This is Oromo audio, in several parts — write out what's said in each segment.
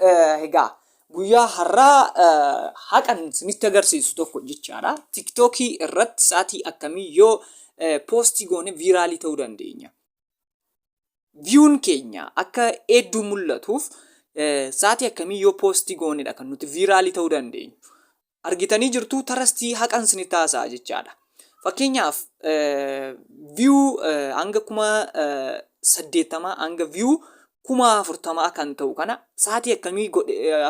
Egaa guyyaa har'aa haqan isinitti agarsiisu tokko jechaadha. TikTokii irratti sa'aatii akkamii yoo poostii goone viiraalii ta'uu dandeenya? Viyuun keenya akka hedduu mul'atuuf sa'aatii akkamii yoo poostii goonedha kan nuti viiraalii ta'uu dandeenyu? Argitanii jirtu, tarastii haqan isinitti haasa'a jechaadha. Fakkeenyaaf, viyuu hanga 80,000 hanga viyuu 40,000 kan ta'u kana sa'aatii akkamii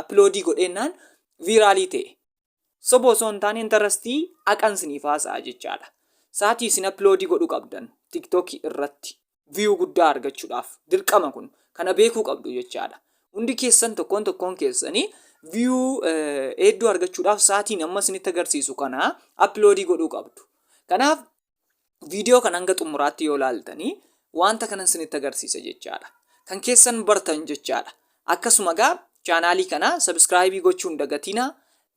uploadii godheennaan viiraalii ta'e? Soba osoo hin taane intarastii haqan isiniif haasa'a jechaadha. Sa'aatii isin uploadii godhuu qabdan TikTokii irratti viyuu guddaa argachuudhaaf dirqama kun kana beekuu qabdu jechaadha. Hundi keessan, tokkoon tokkoon keessanii viyuu hedduu argachuudhaaf sa'aatiin amma isinitti agarsiisu kana uploadii godhuu qabdu. Kanaaf viidiyoo kana hanga xumuraatti yoo ilaaltanii wanta kanan isinitti agarsiisa jechaadha. Kan keessan bartan jechaadha. Akkasuma egaa chaanaalii kana subscribe gochuu hin dagatinaa,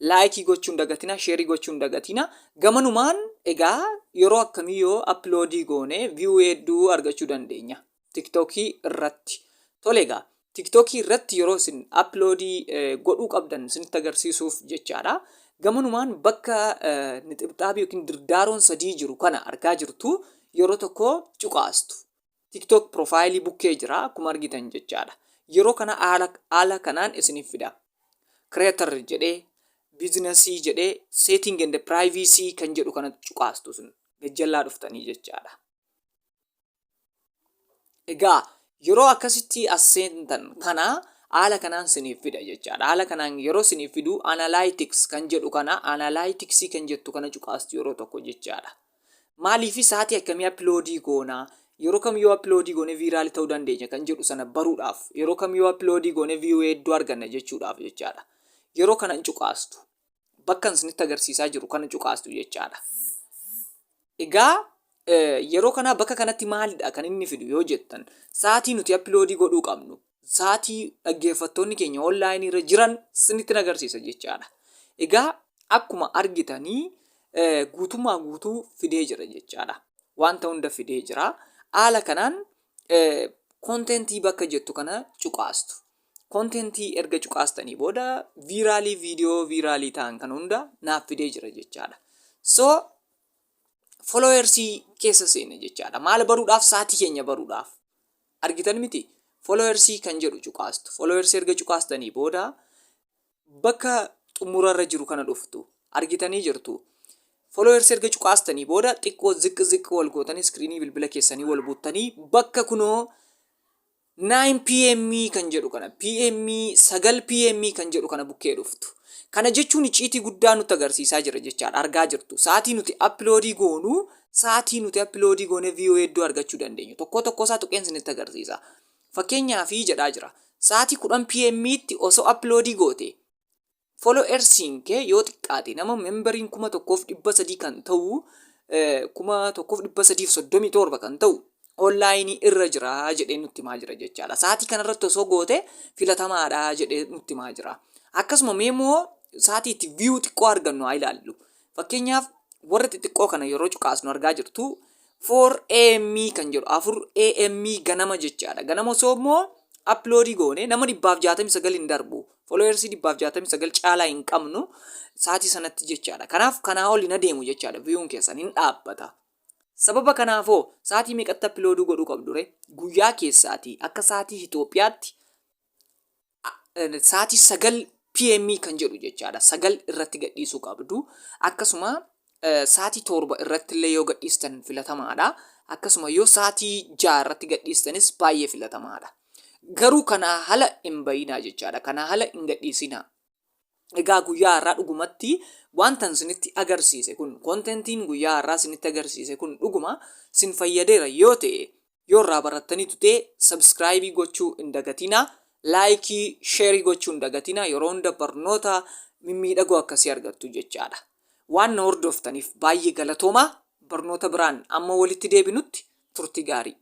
like gochuu hin dagatinaa, share gochuu hin dagatinaa. Gamanumaan egaa yeroo akkamii yoo uploadii goone view hedduu argachuu dandeenya TikTokii irratti? Tole, egaa TikTokii irratti yeroo isin uploadii godhuu qabdan isinitti agarsiisuuf jechaadha. Gamanumaan bakka nixibxaabii yookiin dirdaaroon sadii jiru kana argaa jirtu, yeroo tokko cuqaastu. TikTok profaayilii bukkee jira akkuma argitan jechaadha. Yeroo kana haala kanaan isiniif fida. Creator jedhee, businessii jedhee, setting and privacy kan jedhu kana cuqaastu sun gajjallaa dhuftanii jechaadha. Egaa yeroo akkasitti as seentan kana haala kanaan isiniif fida jechaadha. Haala kanaan yeroo isiniif fidu analytics kan jedhu kana, analyticsii kan jettu kana cuqaastu yeroo tokko jechaadha. Maaliif sa'aatii akkamii uploadii goonaa? Yeroo kam yoo uploadii goone viiraalii ta'uu dandeenya kan jedhu sana baruudhaaf, yeroo kam yoo uploadii goone view hedduu arganna jechuudhaaf jechaadha. Yeroo kana hin cuqaastu. Bakka isinitti agarsiisaa jiru kana cuqaastu jechaadha. Egaa yeroo kana bakka kanatti maalidha kan inni fidu yoo jettan, sa'aatii nuti uploadii godhuu qabnu, sa'aatii dhaggeeffattoonni keenya onlaayinii irra jiran isinitti agarsiisa jechaadha. Egaa akkuma argitanii guutummaa guutuu fidee jira jechaadha. Wanta hunda fidee jira. Haala kanaan contentii bakka jettu kana cuqaastu. Contentii erga cuqaastanii booda viiraalii, viidiyoo viiraalii ta'an kan hunda naaf fidee jira jechaadha. So followersii keessa seene jechaadha. Maal baruudhaaf? Sa'aatii keenya baruudhaaf. Argitan miti? Followersii kan jedhu cuqaastu. Followersii erga cuqaastanii booda bakka xumurarra jiru kana dhuftu. Argitanii jirtu. Followersii erga cuqaastanii booda xiqqoo ziqqi ziqqi wal gootanii, iskiriinii bilbila keessanii wal buuttanii, bakka kunoo 9 PM kan jedhu kana, PM 9 PM kan jedhu kana bukkee dhuftu. Kana jechuun icciitii guddaa nutti agarsiisaa jira jechaadha. Argaa jirtu. Sa'aatii nuti uploadii goonu, sa'aatii nuti uploadii goone view hedduu argachuu dandeenyu. Tokko tokko isaa tuqeen isinitti agarsiisa. Fakkeenyaaf jedhaa jira. Sa'aatii 10 PM'tti osoo uploadii goote, followersiin kee yoo xiqqaate nama memberiin 1300 kan ta'u, 1337 kan ta'u onlaayinii irra jira jedhee nutti himaa jira jechaadha. Sa'aatii kanarratti osoo goote filatamaadha jedhee nutti himaa jira. Akkasuma mee immoo sa'aatii itti view xiqqoo argannu haa ilaallu. Fakkeenyaaf, warra xixiqqoo kana yeroo cuqaasnu argaa jirtu, 4 AM kan jedhu, 4 AM ganama jechaadha. Ganama osoo immoo uploadii goone nama 169 hin darbu. Followersii 169 caalaa hin qabnu sa'aatii sanatti jechaadha. Kanaaf kanaa ol hin adeemu jechaadha. Viewun keessan hin dhaabbata. Sababa kanaafoo sa'aatii meeqatti uploaduu godhuu qabdu ree? Guyyaa keessaatii akka sa'aatii Itoophiyaatti sa'aatii 9 PM kan jedhu jechaadha. 9 irratti gadhiisuu qabdu. Akkasuma sa'aatii 7 irratti illee yoo gadhiistan filatamaadha. Akkasuma yoo sa'aatii 6 irratti gadhiistanis baay'ee filatamaadha. Garuu kanaa hala hin bayinaa jechaadha. Kanaa hala hin gadhiisinaa. Egaa guyyaa har'aa dhugumatti wanta isinitti agarsiise kun, contentiin guyyaa har'aa isinitti agarsiise kun dhuguma sin fayyadeera yoo ta'e, yoo irraa barattaniitu ta'e, subscribe gochuu hin dagatinaa. Like, share gochuu hin dagatinaa. Yeroo hunda barnoota mimmiidhagoo akkasii argattu jechaadha. Waan na hordoftaniif baay'ee galatoomaa. Barnoota biraan amma walitti deebinutti turtii gaarii.